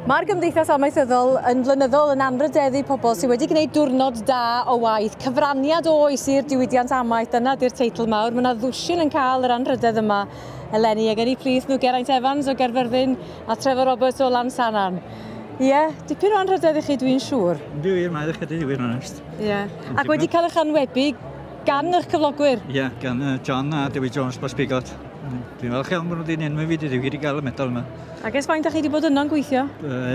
Mae'r Gymdeithas Amaethyddol yn flynyddol yn anrhydeddu pobl sydd wedi gwneud diwrnod da o waith. Cyfraniad oes i'r diwydiant amaeth, dyna di'r teitl mawr. Mae yna ddwsin yn cael yr anrhydedd yma eleni, ac yn eu plith nhw Geraint Evans o Gaerfyrddin a Trevor Roberts o Lansannan. Ie, yeah, dipyn o anrhydedd i chi, dwi'n siŵr. Yndw wir, mae ychydig i wir yn onest. Ie. Yeah. Ac wedi cael eich anwebu gan eich cyflogwyr? Ie, yeah, gan John a Dewi Jones Bosbigod. Dwi'n falch iawn bod nhw wedi enwi fi, dwi wedi gael y medal yma. Ac ers faint ydych chi wedi bod yno'n gweithio?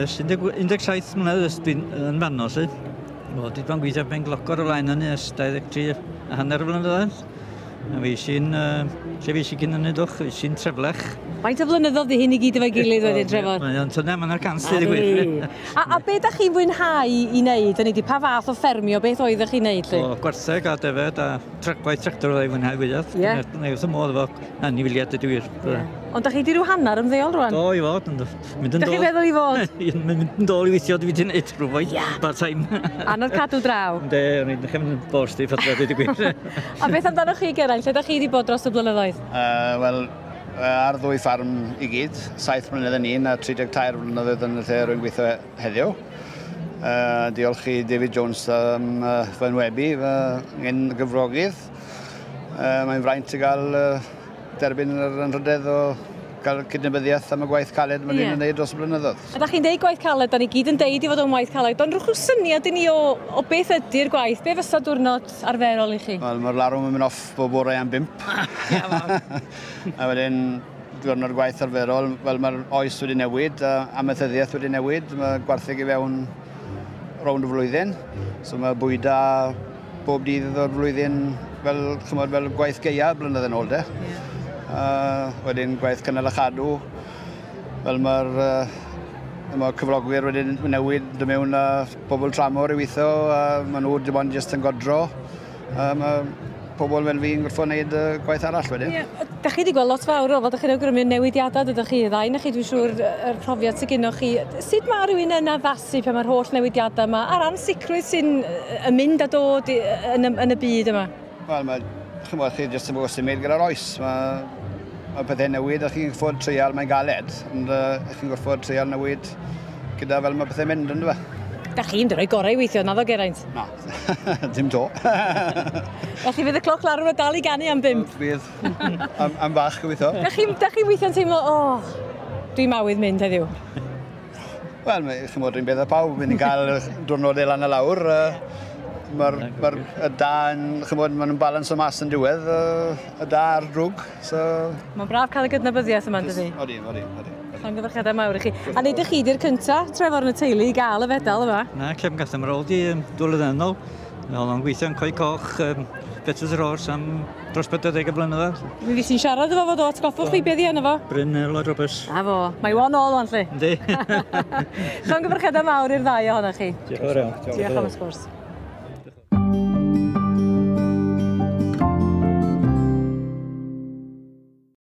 Ers 17 mlynedd ers dwi'n yn fanno, lly. Wel, dwi wedi bod yn gweithio ben glocor o flaen hynny ers 23 a hanner o flynyddoedd. A fi sy'n, lle fi sy'n cyn hynny dwch, fi sy'n Treflech. Faint o flynyddoedd di hyn i gyd efo'i gilydd wedyn, Trevor? Mae o'n tynnu, mae'n ar gant, dweud y gwir. A be da chi'n fwynhau i wneud? Hynny ydi, pa fath o ffermio, beth oeddech chi'n wneud, lly? O, gwartheg a defed a gwaith tractor oedd ei fwynhau fwyaf. Ie. Neu wrth y modd efo anifeiliaid, dweud y gwir. Yeah. Ond da chi di rhyw hanner ymddeol rwan? Do, i fod. Ond mynd yn Da chi'n feddwl i fod? Mynd yn dôl i weithio, dwi wedi gwneud rhywfaint yeah. Part-time. Anodd cadw draw. Ynddi, o'n i'n dechrau mynd yn bost i ffadra, dweud y gwir. A beth amdanoch chi, Geraint? Lle da chi wedi bod dros y blynyddoedd? Wel, ar ddwy ffarm i gyd, 7 mlynedd yn un a 33 blynyddoedd yn y lle rwy'n gweithio heddiw. Diolch i David Jones am fy enwebu, fy ngyn gyfrogydd. Mae'n fraint i gael derbyn yr anrhydedd o gael cydnabyddiaeth am y gwaith caled mae yeah. Yn gwneud dros y blynyddoedd. A da chi'n deud gwaith caled, da ni gyd yn deud i fod o'n waith caled, ond rhowch syniad i ni o beth ydy'r gwaith, be fysa diwrnod arferol i chi? Wel, mae'r larwm yn mynd off bob bore am 5. A wedyn, diwrnod gwaith arferol, wel mae'r oes wedi newid, amaethyddiaeth wedi newid, mae gwartheg i fewn rownd y flwyddyn, so mae bwyda bob dydd o'r flwyddyn fel, chymod, fel gwaith gaeaf blynyddoedd yn ôl de. Yeah. Wedyn gwaith cynnal a chadw, fel mae'r mae cyflogwyr wedi newid dod mewn â pobl tramor i weithio, a maen nhw dim ond jyst yn godro. Mae pobl fel fi'n gorfod wneud gwaith arall wedyn. Yeah. Da chi wedi gweld lot fawr o, fel da chi'n awgrymu newidiadau dydych chi, y ddau na chi, dwi'n siŵr, yr profiad sydd gennych chi. Sut mae rhywun yn addasu pan mae'r holl newidiadau yma, a'r ansicrwydd sy'n yn mynd a dod yn y byd yma? Wel, mae, chymod, chi jyst yn bod symud gyda'r oes. Mae pethau newid a chi'n gorfod treial, mae'n galed, ond chi'n gorfod treial newid gyda fel mae pethau'n mynd, ynddo fe? Da chi'n rhoi gorau i weithio, naddo Geraint? Na, dim to. Felly fydd y cloc larwm yn dal i ganu am 5? Bydd, am fach gobeithio. Da chi'n weithio'n teimlo, o, dwi'n awydd mynd heddiw? Wel, chymod, rhywun beth â pawb, ni'n cael diwrnodau lan a lawr. Mae'r y da yn, chymod, maen nhw'n balans o mas yn diwedd, y da a'r drwg, so... Mae'n braf cael y gydnabyddiaeth yma, dydy? Odi, odi, odi. Llongyfarchiadau mawr i chi. A nid ych chi di'r cynta, Trevor, yn y teulu i gael y fedal yma? Na, cefn gath am rôl di 2 flynedd yn ôl. Oedd o'n gweithio yn Coed Coch, Bettws yr Ors am dros 40 o blynyddoedd. Mi fi sy'n siarad efo fo do, atgoffwch fi beth i enw fo? Bryn Lloyd Roberts. A fo, mae one all o'n lle. Yndi. Llongyfarchiadau mawr i'r ddau ohonoch chi. Diolch yn fawr iawn. Diolch am y sgwrs.